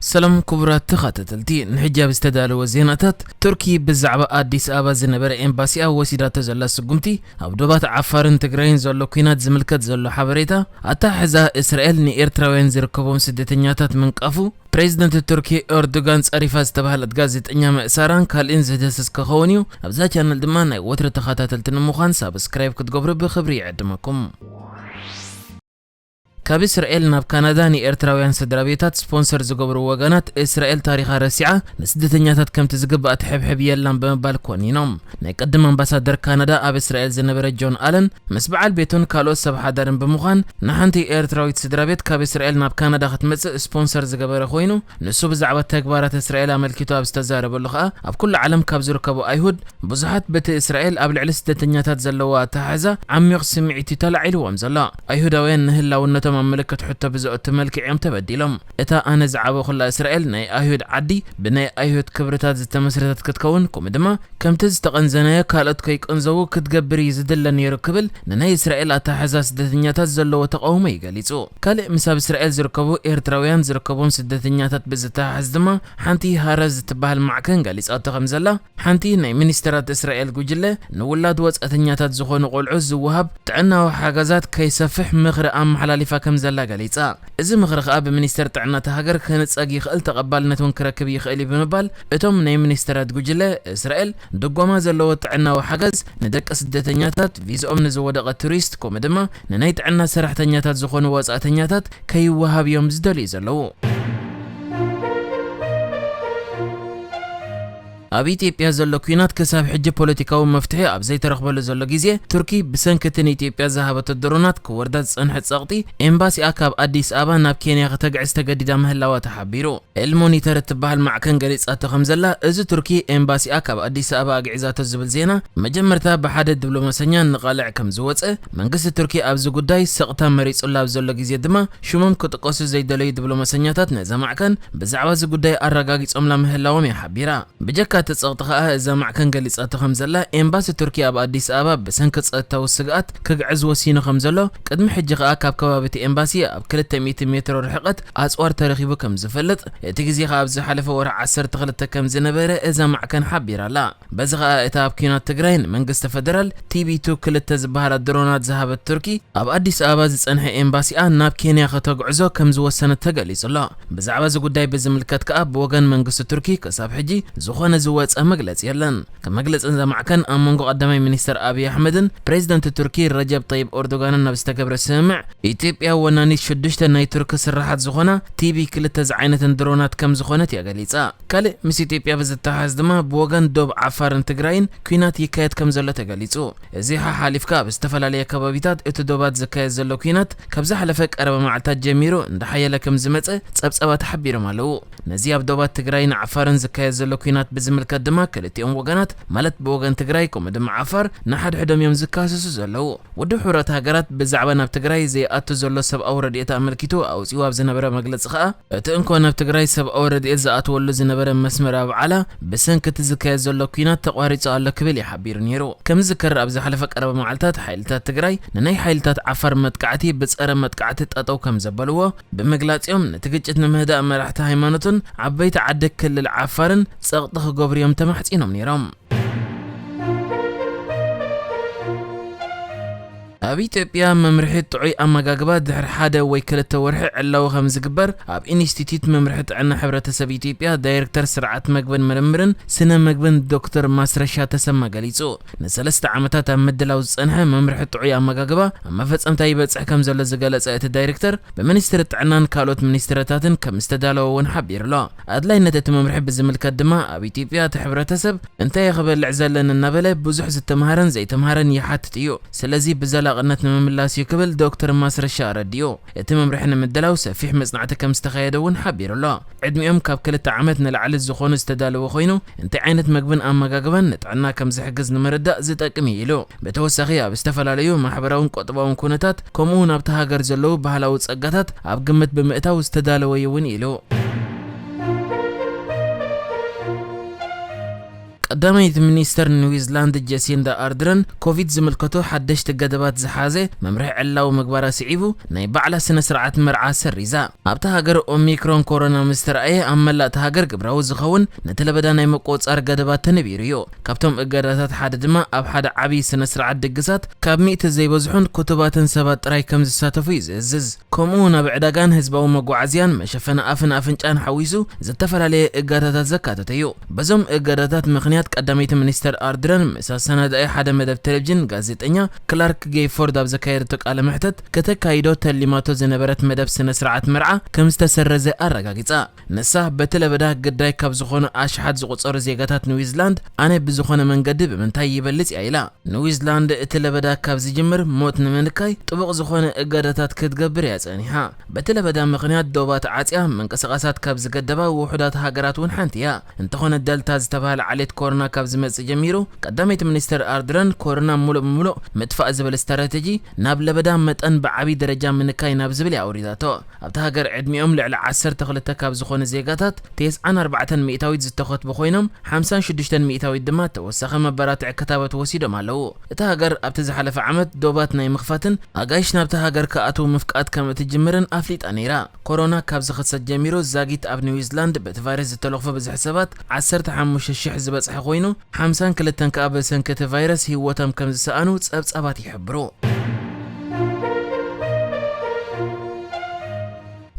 ሰላም ክቡራት ተኸታተልቲ፣ ንሕጂ ኣብ ዝተዳለወ ዜናታት፣ ቱርኪ ብዛዕባ ኣዲስ ኣበባ ዝነበረ ኤምባሲኣ ወሲዳቶ ዘላ ስጉምቲ፣ ኣብ ዶባት ዓፋርን ትግራይን ዘሎ ኲናት ዝምልከት ዘሎ ሓበሬታ፣ ኣተሓሕዛ እስራኤል ንኤርትራውያን ዝርከቦም ስደተኛታት ምንቃፉ፣ ፕሬዚደንት ቱርኪ ኤርዶጋን ጸሪፋ ዝተባህለት ጋዜጠኛ ምእሳራን ካልእን ዝድህስስ ክኸውን እዩ። ኣብዛ ቻነል ድማ ናይ ወትሪ ተኸታተልቲ ንምዃን ሳብስክራይብ ክትገብሩ ብኽብሪ ይዕድመኩም። ካብ እስራኤል ናብ ካናዳ ንኤርትራውያን ስድራ ቤታት ስፖንሰር ዝገብሩ ወገናት፣ እስራኤል ታሪኻ ረሲዓ ንስደተኛታት ከምቲ ዝግባእ ትሕብሕብ የላን ብምባል ኮኒኖም። ናይ ቅድም ኣምባሳደር ካናዳ ኣብ እስራኤል ዝነበረ ጆን ኣለን፣ ምስ በዓል ቤቱን ካልኦት ሰብ ሓዳርን ብምዃን፣ ንሓንቲ ኤርትራዊት ስድራ ቤት ካብ እስራኤል ናብ ካናዳ ክትመጽእ ስፖንሰር ዝገበረ ኮይኑ፣ ንሱ ብዛዕባ ተግባራት እስራኤል ኣመልኪቱ ኣብ ዝተዛረበሉ ከኣ፣ ኣብ ኩሉ ዓለም ካብ ዝርከቡ ኣይሁድ፣ ብዙሓት በቲ እስራኤል ኣብ ልዕሊ ስደተኛታት ዘለዋ ኣተሓሕዛ ዓሚቕ ስምዒት እዩ ተላዒልዎም ዘሎ። ኣይሁዳውያን ንህላውነቶም ኣብ ምልክት ሕቶ ብዘእቱ መልክዕ እዮም ተበዲሎም። እታ ኣነ ዝዓበኹላ እስራኤል ናይ ኣይሁድ ዓዲ ብናይ ኣይሁድ ክብርታት ዝተመስረተት ክትከውን፣ ከምኡ ድማ ከምቲ ዝተቐንዘናዮ ካልኦት ከይቅንዘዉ ክትገብር እዩ ዝድለ ነይሩ ክብል ንናይ እስራኤል ኣተሓሕዛ ስደተኛታት ዘለዎ ተቓውሞ እዩ ገሊጹ። ካልእ ምስ ኣብ እስራኤል ዝርከቡ ኤርትራውያን ዝርከቦም ስደተኛታት ብዝተሓሓዝ ድማ ሓንቲ ሃረዝ እትበሃል ማዕከን ገሊጻቶ ከም ዘላ ሓንቲ ናይ ሚኒስተራት እስራኤል ጉጅለ ንውላድ ወጻእተኛታት ዝኾኑ ቆልዑ ዝወሃብ ጥዕናዊ ሓገዛት ከይሰፍሕ ምኽሪ ኣመሓላሊፋ ከም ዘላ ገሊጻ። እዚ ምኽሪ ከኣ ብሚኒስተር ጥዕና እታ ሃገር ክንጸግ ይኽእል፣ ተቐባልነት እውን ክረክብ ይኽእል እዩ ብምባል እቶም ናይ ሚኒስተራት ጉጅለ እስራኤል ድጎማ ዘለዎ ጥዕናዊ ሓገዝ ንደቂ ስደተኛታት፣ ቪዝኦም ንዝወደቐ ቱሪስት ከምኡ ድማ ንናይ ጥዕና ሰራሕተኛታት ዝኾኑ ወጻእተኛታት ከይወሃብ እዮም ዝደልዩ ዘለዉ። ኣብ ኢትዮጵያ ዘሎ ኲናት ክሳብ ሕጂ ፖለቲካዊ መፍትሒ ኣብ ዘይተረኽበሉ ዘሎ ግዜ፣ ቱርኪ ብሰንኪ እቲ ንኢትዮጵያ ዝሃበቶ ድሮናት ክወርዳ ዝጸንሐ ጸቕጢ፣ ኤምባሲኣ ካብ ኣዲስ ኣበባ ናብ ኬንያ ከተግዕዝ ተገዲዳ ምህላዋ ተሓቢሩ። ኤል ሞኒተር እትበሃል ማዕከን ገሊጻቶ ከም ዘላ፣ እዚ ቱርኪ ኤምባሲኣ ካብ ኣዲስ ኣበባ ኣግዒዛቶ ዝብል ዜና፣ መጀመርታ ብሓደ ዲፕሎማሰኛ ንቓልዕ ከም ዝወጸ፣ መንግስቲ ቱርኪ ኣብዚ ጉዳይ ስቕታ መሪጹላ ኣብ ዘሎ ግዜ ድማ፣ ሽሞም ክጥቀሱ ዘይደለዩ ዲፕሎማሰኛታት ነዛ ማዕከን ብዛዕባ እዚ ጉዳይ ኣረጋጊጾምላ ምህላዎም እያ ሓቢራ። ብጀካ እቲ ጸቕጢ ከኣ፣ እዛ ማዕከን ገሊጻቶ ከም ዘላ፣ ኤምባሲ ቱርኪ ኣብ ኣዲስ ኣበባ ብሰንኪ ጸጥታዊ ስግኣት ክግዕዝ ወሲኑ ከም ዘሎ፣ ቅድሚ ሕጂ ከኣ ካብ ከባቢ እቲ ኤምባሲ ኣብ ክልተ ሚእቲ ሜትሮ ርሕቀት ኣጽዋር ተረኺቡ ከም ዝፈልጥ፣ እቲ ግዜ ከኣ ኣብ ዝሓለፈ ወርሒ ዓሰርተ ክልተ ከም ዝነበረ እዛ ማዕከን ሓቢራ ኣላ። በዚ ከኣ እታ ኣብ ኲናት ትግራይ ንመንግስቲ ፈደራል ቲ ቢ ቱ ክልተ ዝበሃላ ድሮናት ዝሃበት ቱርኪ፣ ኣብ ኣዲስ ኣበባ ዝጸንሐ ኤምባሲኣ ናብ ኬንያ ከተጉዕዞ ከም ዝወሰነት ተገሊጹ ኣሎ። ብዛዕባ እዚ ጉዳይ ብዝምልከት ከኣ ብወገን መንግስቲ ቱርኪ ክሳብ ሕጂ ዝኾነ ዝወጸ መግለጺ የለን። ከም መግለጺ እዛ ማዕከን፣ ኣብ መንጎ ቀዳማይ ሚኒስተር ኣብይ ኣሕመድን ፕሬዚደንት ቱርኪ ረጀብ ጠይብ ኤርዶጋንን ኣብ ዝተገብረ ስምምዕ፣ ኢትዮጵያ ወናኒት ሽዱሽተ ናይ ቱርኪ ስራሓት ዝኾና ቲ ቢ ክልተ ዝዓይነተን ድሮናት ከም ዝኾነት እያ ገሊጻ። ካልእ ምስ ኢትዮጵያ ብዝተሓሓዝ ድማ፣ ብወገን ዶብ ዓፋርን ትግራይን ኲናት ይካየድ ከም ዘሎ ተገሊጹ። እዚ ሓሓሊፍካ ኣብ ዝተፈላለየ ከባቢታት እቲ ዶባት ዝካየድ ዘሎ ኲናት ካብ ዝሓለፈ ቀረባ መዓልታት ጀሚሩ እንዳሓየለ ከም ዝመጸ ጸብጸባት ሓቢሮም ኣለዉ። ነዚ ኣብ ዶባት ትግራይን ዓፋርን ዝካየድ ዘሎ ኲናት ብዝምልከት ድማ፣ ክልቲኦም ወገናት፣ ማለት ብወገን ትግራይ ከምኡ ድማ ዓፋር፣ ንሓድሕዶም እዮም ዝካሰሱ ዘለዉ። ውድብ ሕቡራት ሃገራት ብዛዕባ ናብ ትግራይ ዘይኣቱ ዘሎ ሰብኣዊ ረድኤት ኣመልኪቱ ኣውጺኡ ኣብ ዝነበረ መግለጺ ከኣ፣ እቲ እንኮ ናብ ትግራይ ሰብኣዊ ረድኤት ዝኣትወሉ ዝነበረ መስመር ኣብዓላ ብሰንኪ እቲ ዝካየድ ዘሎ ኲናት ተቋሪጹ ኣሎ ክብል እዩ ሓቢሩ ነይሩ። ከም ዝዝከር፣ ኣብ ዝሓለፈ ቀረባ መዓልታት ሓይልታት ትግራይ ንናይ ሓይልታት ዓፋር መጥቃዕቲ ብጸረ መጥቃዕቲ ጠጠው ከም ዘበልዎ ብምግላጽ እዮም፣ ነቲ ግጭት ንምህዳእ መራሕቲ ሃይማኖትን ዓበይቲ ዓዲ ክልል ዓፋርን ጸቕጢ ክገብሩ እዮም ተማሕጺኖም ነይሮም። ኣብ ኢትዮጵያ መምርሒ ጥዑይ ኣመጋግባ ድሕሪ ሓደ ወይ ክልተ ወርሒ ዕላዊ ከም ዝግበር ኣብ ኢንስቲትዩት መምርሒ ጥዕና ሕብረተሰብ ኢትዮጵያ ዳይሬክተር ስርዓት መግብን ምርምርን ስነ መግብን ዶክተር ማስረሻ ተሰማ ገሊጹ። ንሰለስተ ዓመታት ኣብ ምድላው ዝጸንሐ መምርሒ ጥዑይ ኣመጋግባ ኣብ መፈጸምታ ይበጽሕ ከም ዘሎ ዝገለጸ እቲ ዳይሬክተር፣ ብሚኒስትሪ ጥዕናን ካልኦት ሚኒስትሪታትን ከም ዝተዳለወ እውን ሓቢሩ ኣሎ። ኣድላይነት እቲ መምርሒ ብዝምልከት ድማ፣ ኣብ ኢትዮጵያ እቲ ሕብረተሰብ እንታይ ክበልዕ ዘለኒ እናበለ ብዙሕ ዝተምሃረን ዘይተምሃረን ይሓትት እዩ። ስለዚ ብዘላቕነት ንምምላስ እዩ ክብል ዶክተር ማስረሻ ኣረዲኡ። እቲ መምርሒ ንምድላው ሰፊሕ መጽናዕቲ ከም ዝተኻየደ እውን ሓቢሩ ኣሎ። ዕድሚኦም ካብ ክልተ ዓመት ንላዕሊ ዝኾኑ ዝተዳለወ ኮይኑ፣ እንታይ ዓይነት መግብን ኣመጋግባን ንጥዕና ከም ዝሕግዝ ንምርዳእ ዝጠቅም እዩ ኢሉ። ብተወሳኺ ኣብ ዝተፈላለዩ ማሕበራውን ቁጠባውን ኩነታት፣ ከምኡ እውን ኣብቲ ሃገር ዘለዉ ባህላዊ ጸጋታት ኣብ ግምት ብምእታው ዝተዳለወ እዩ እውን ኢሉ። ቀዳመይቲ ሚኒስተር ኒውዚላንድ ጀሲንዳ ኣርድረን ኮቪድ ዝምልከቱ ሓደሽቲ ገደባት ዝሓዘ መምርሒ ዕላዊ ምግባራ ስዒቡ፣ ናይ ባዕላ ስነ ስርዓት መርዓ ሰሪዛ። ኣብታ ሃገር ኦሚክሮን ኮሮና ምስ ተራእየ፣ ኣብ መላእ እታ ሃገር ግብራዊ ዝኸውን ነቲ ለበዳ ናይ ምቁጽጻር ገደባት ተነቢሩ እዩ። ካብቶም እገዳታት ሓደ ድማ ኣብ ሓደ ዓቢ ስነ ስርዓት ድግሳት ካብ ሚእቲ ዘይበዝሑን ክቱባትን ሰባት ጥራይ ከም ዝሳተፉ እዩ ዝእዝዝ። ከምኡ እውን ኣብ ዕዳጋን ህዝባዊ መጓዓዝያን፣ መሸፈኒ ኣፍን ኣፍንጫን ሓዊሱ ዝተፈላለየ እገዳታት ዘካተተ እዩ። በዞም እገዳታት ምኽንያት ቀዳመይቲ ሚኒስተር ኣርድረን ምስ ኣሰናዳኢ ሓደ መደብ ቴሌቪዥን ጋዜጠኛ ክላርክ ጌይፎርድ ኣብ ዘካየደቶ ቃለ መሕተት፣ ከተካይዶ ተሊማቶ ዝነበረት መደብ ስነ ስርዓት መርዓ ከም ዝተሰረዘ ኣረጋጊጻ። ንሳ በቲ ለበዳ ግዳይ ካብ ዝኾኑ ኣሽሓት ዝቑጸሩ ዜጋታት ኒውዚላንድ ኣነ ብዝኾነ መንገዲ ብምንታይ ይበልጽ እያ ኢላ። ኒውዚላንድ እቲ ለበዳ ካብ ዝጅምር ሞት ንምንካይ ጥቡቕ ዝኾነ እገዳታት ክትገብር እያ ጸኒሓ። በቲ ለበዳ ምኽንያት ዶባት ዓጽያ ምንቅስቓሳት ካብ ዝገደባ ውሑዳት ሃገራት እውን ሓንቲ እያ። እንተኾነ ደልታ ዝተባህለ ዓሌት ኮሮና ካብ ዝመጽእ ጀሚሩ፣ ቀዳመይቲ ሚኒስተር ኣርድረን ኮሮና ሙሉእ ብሙሉእ ምጥፋእ ዝብል ስትራተጂ ናብ ለበዳ መጠን ብዓቢ ደረጃ ምንካይ ናብ ዝብል እያ ኣውሪዳቶ። ኣብታ ሃገር ዕድሚኦም ልዕሊ ዓሰርተ ክልተ ካብ ዝኾኑ ዜጋታት፣ ተስዓን ኣርባዕተን ሚእታዊት ዝተኸትቡ ኮይኖም፣ ሓምሳን ሽዱሽተን ሚእታዊት ድማ ተወሳኺ መበራትዒ ክታበት ወሲዶም ኣለዉ። እታ ሃገር ኣብቲ ዝሓለፈ ዓመት ዶባት ናይ ምኽፋትን ኣጋይሽ ናብታ ሃገር ክኣትዉ ምፍቃድ ከም እትጅምርን ኣፍሊጣ ነይራ። ኮሮና ካብ ዝኽሰት ጀሚሩ፣ ዛጊት ኣብ ኒውዚላንድ በቲ ቫይረስ ዝተለኽፉ ብዝሒ ሰባት ዓሰርተ ሓሙሽተ ሽሕ ዝበጽሐ ኮይኑ፣ ሓምሳን ክልተን ከኣ ብሰንኪ እቲ ቫይረስ ህይወቶም ከም ዝሰኣኑ ጸብጻባት ይሕብሩ።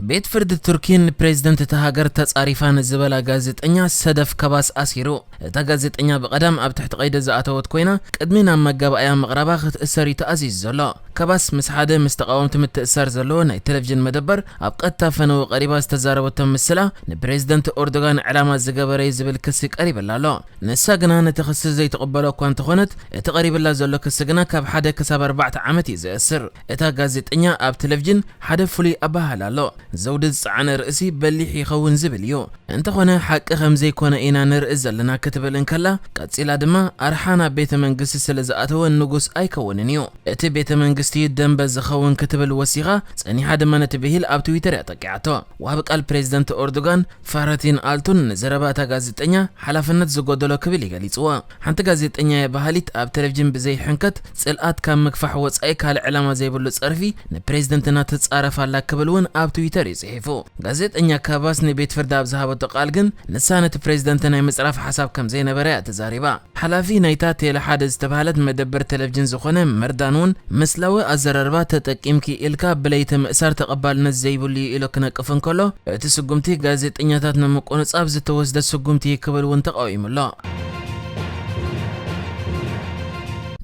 ቤት ፍርዲ ቱርኪ ንፕሬዝደንት እታ ሃገር ተጻሪፋ ንዝበላ ጋዜጠኛ ሰደፍ ከባስ ኣሲሩ። እታ ጋዜጠኛ ብቐዳም ኣብ ትሕቲ ቀይዲ ዝኣተወት ኮይና፣ ቅድሚ ናብ መጋባእያ ምቕራባ ክትእሰር እዩ ተኣዚዙ ዘሎ። ከባስ ምስ ሓደ ምስ ተቓወምቲ ምትእስሳር ዘለዎ ናይ ቴሌቪዥን መደበር ኣብ ቀጥታ ፈነወ ቀሪባ ዝተዛረበቶ ምስላ፣ ንፕሬዝደንት ኦርዶጋን ዕላማ ዝገበረ እዩ ዝብል ክሲ ቀሪብላ ኣሎ። ንሳ ግና ነቲ ክሲ ዘይትቕበሎ እኳ እንተኾነት፣ እቲ ቀሪብላ ዘሎ ክሲ ግና ካብ ሓደ ክሳብ ኣርባዕተ ዓመት እዩ ዘእስር። እታ ጋዜጠኛ ኣብ ቴሌቪዥን ሓደ ፍሉይ ኣበሃህላ ኣሎ። ዘውዲ ዝጸዓነ ርእሲ በሊሕ ይኸውን ዝብል እዩ። እንተኾነ ሓቂ ከም ዘይኮነ ኢና ንርኢ ዘለና ክትብል እንከላ፣ ቀጺላ ድማ ኣርሓ ናብ ቤተ መንግስቲ ስለ ዝኣተወ ንጉስ ኣይከውንን እዩ። እቲ ቤተ መንግስቲ እዩ ደንበ ዝኸውን ክትብል ወሲኻ፣ ጸኒሓ ድማ ነቲ ብሂል ኣብ ትዊተር እያ ጠቂዓቶ። ወሃቢ ቃል ፕሬዝደንት ኦርዶጋን ፋረቲን ኣልቱን ንዘረባ እታ ጋዜጠኛ ሓላፍነት ዝጎደሎ ክብል እዩ ገሊጽዎ። ሓንቲ ጋዜጠኛ እየ በሃሊት ኣብ ቴሌቪዥን ብዘይ ሕንከት ጽልኣት ካብ ምግፋሕ ወጻኢ ካልእ ዕላማ ዘይብሉ ጸርፊ ንፕሬዝደንትና ትጻረፍ ኣላ ክብል እውን ኣብ ትዊተር እዩ ጽሒፉ። ጋዜጠኛ ካባስ ንቤት ፍርዲ ኣብ ዝሃበቶ ቃል ግን ንሳ ነቲ ፕሬዝደንት ናይ ምጽራፍ ሓሳብ ከም ዘይነበረ እያ ተዛሪባ። ሓላፊ ናይታ ቴለ ሓደ ዝተባህለት መደበር ቴሌቪዥን ዝኾነ መርዳን እውን ምስላዊ ኣዘራርባ ተጠቂምኪ ኢልካ ብለይቲ ምእሳር ተቐባልነት ዘይብሉ እዩ ኢሉ ክነቅፍ እንከሎ፣ እቲ ስጉምቲ ጋዜጠኛታት ንምቁንጻብ ዝተወስደ ስጉምቲ እዩ ክብል እውን ተቃዊሙ ኣሎ።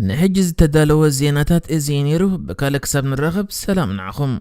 ንሕጂ ዝተዳለወ ዜናታት እዚ እዩ ነይሩ። ብካልእ ክሳብ ንራኸብ ሰላም ንዓኹም።